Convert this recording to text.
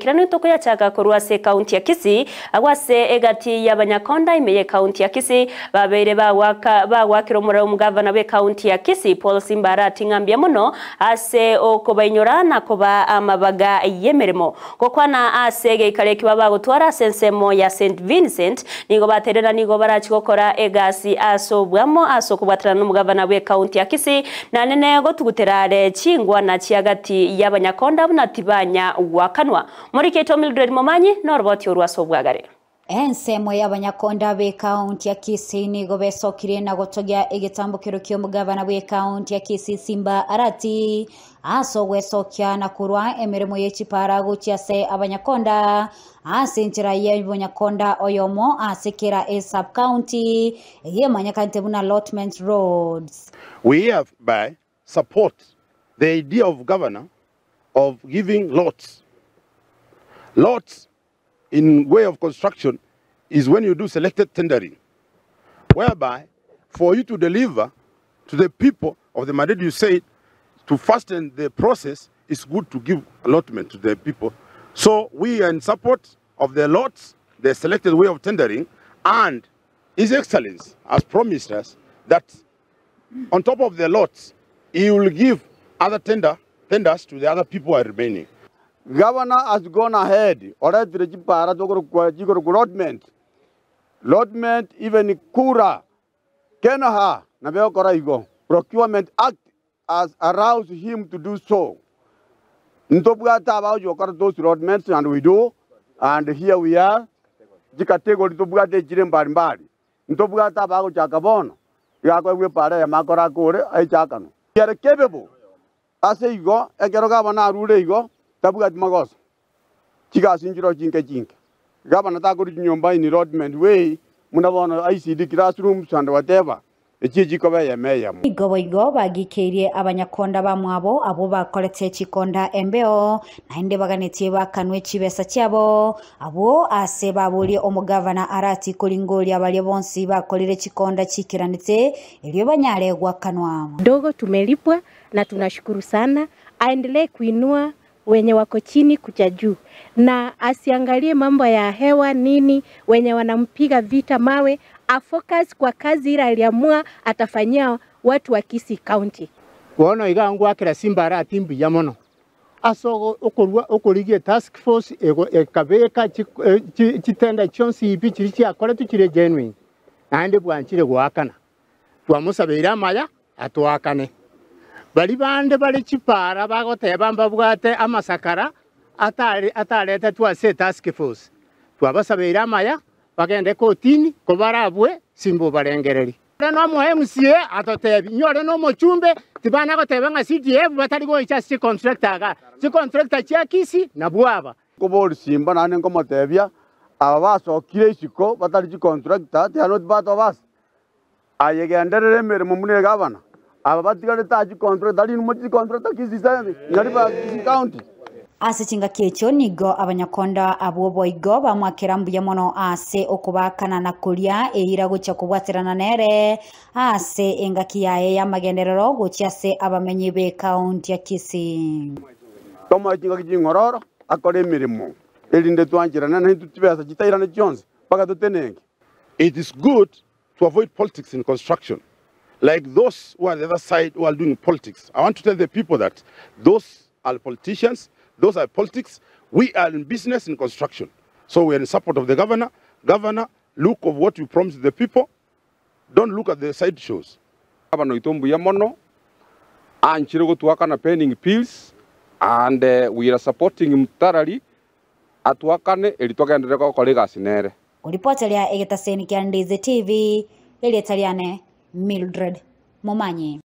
Kiranu tokoyachaka korwa ase ekaunti ya Kisii, agwo ase egati y'abanyakonda ime y'ekaunti ya Kisii babeire bagwaka bagwakera omorero omogavana bw'ekaunti ya Kisii Paul Simba Arati ng'a mbuya mono ase okobainyora na koba amabaga y'emeremo. Gokwana ase egeikaro ekio babagotwara ase ensemo ya St Vincent nigo baterera nigo barachi gokora egasi ase obwamo ase okobwaterana n'omogavana bw'ekaunti ya Kisii nanene gotugutera are chingwana chiagati y'abanyakonda buna tibanya gwakanwa. Morikeito Mildred Momanyi noroboti orwo ase obwagare. Ensemo y'abanyakonda b'ekaunti ya Kisii nigo besokire na gotogia egetambokero ki'omogavana bw'ekaunti ya Kisii Simba Arati ase ogwesokia na korwa emeremo y'echipara gochia ase abanyakonda ase enchera y'omonyakonda oyomo ase kera esub county eyemanyekanete buna allotment roads. We hereby support the idea of governor of giving lots. Lots in way of construction is when you do selected tendering, whereby for you to deliver to the people of the mandate you said, to fasten the process, it's good to give allotment to the people. So we are in support of the lots, the selected way of tendering, and His Excellency has promised us that on top of the lots, he will give other tenders to the other people who are remaining. Governor has gone ahead, oretire chipara chigoro allotment. Allotment even kura. Kenaha na beokora igo. Procurement Act has aroused him to do so. Ntobwata about your those allotments and we do, and here we are. Jikategori tobwate chire mbali mbali. Ntobwata abago bono. Yakwe pare ya makora kore aichakano. We are capable. Ase igo ekero gabana arure igo tabwati magoso. Chigasinjiro chinke chinke. Gabana takori nyomba in allotment way muna ICD classrooms and whatever. Echi ya meya. Igo igo bagikeirie abanyakonda bamwabo abo bakorete chikonda embeo naende baganetie bakanwe chibesa chiabo abo ase baburie omugavana Arati koringoria baria bonsi bakorire chikonda chikiranete elio banyare gwakanwa. Dogo tumelipwa na tunashukuru sana, aendelee kuinua wenye wako chini kuja juu, na asiangalie mambo ya hewa nini, wenye wanampiga vita mawe, afocus kwa kazi ile aliamua atafanyia watu wa Kisii County. Bono iga ngwakira Simba Arati mbuya mono aso okorwa okorigie task force ekabeka chitenda chionsi ipi chiri chiakoretwe chire genuine naende bwanchire gwakana twamusabeire amaya atwakane bari bande bari chipara bagoteba mbabwate amasakara atarete twase task force twabasabeire amaya bagende kotini kobarabwe Simbo barengereri no mo MCA atotebi nyore no mochumbe tibana goteba nga CDF batari goicha si contractor aga si contractor chia Kisii na bwaba kobori Simba nane ngomotebia aba basokire isiko batari chi contractor they are not part of us. Ayegenderere emirimo mune gavana aba batigare ta chi contractor ari mo chi contractor Kisii sasa ngari ba Kisii County. Ase chingaki echio nigo abanyakonda abwo boigo bamwakera mbuya mono ase okobakana na koria eira gochia kobwaterana nere ase engaki yaye y'amagenderero gochia ase abamenyi b'ekaunti ya Kisii. Tomo chingaki ching'ororo akore emirimo erinde twanchirana na chibesa chitairane chionsi mpaka totenenge. It is good to avoid politics in construction. Like those who are the other side who are doing politics. I want to tell the people that those are politicians. Those are politics. We are in business in construction. So we are in support of the governor. Governor, look of what you promised the people. Don't look at the side shows. Governor itombuya mono anchire gotuakana pending pills and we are supporting him thoroughly atuakane elitwagenderera gokora egasi nere. Kuripoteria egetaseni kia Ndizi TV, Elietariane Mildred Momanyi.